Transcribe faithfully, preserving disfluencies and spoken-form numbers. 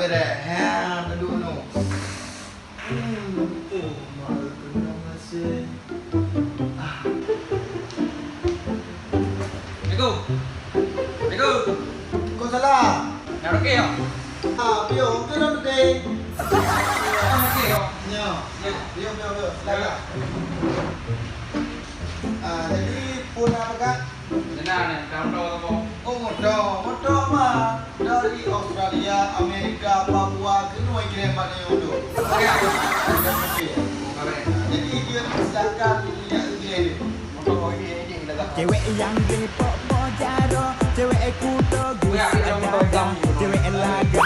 Dah, ha, duduk nu. Hmm, oh, mahal kena masih. Ah. Assalamualaikum. Assalamualaikum. Waalaikumsalam. Nak okey, ya? Ah, pion, okey dah, okey. Nak okey, ya? Ya. Ya. Pion, pion, pion. Silakan. Ah, jadi, phon apa, Kak? Benar ni, dah motor apa? Oh, motor. Motor apa? Dari Australia, Amerika, Papua, keunoe kirim bak nyoe tu. Okey. Okey. Jadi, dia silakan lihat dia ni. Motor ini, ini, ini dah. Cewek yang repot pojaro, cewek kuto. Ya, dia motor hitam. Cewek lagu.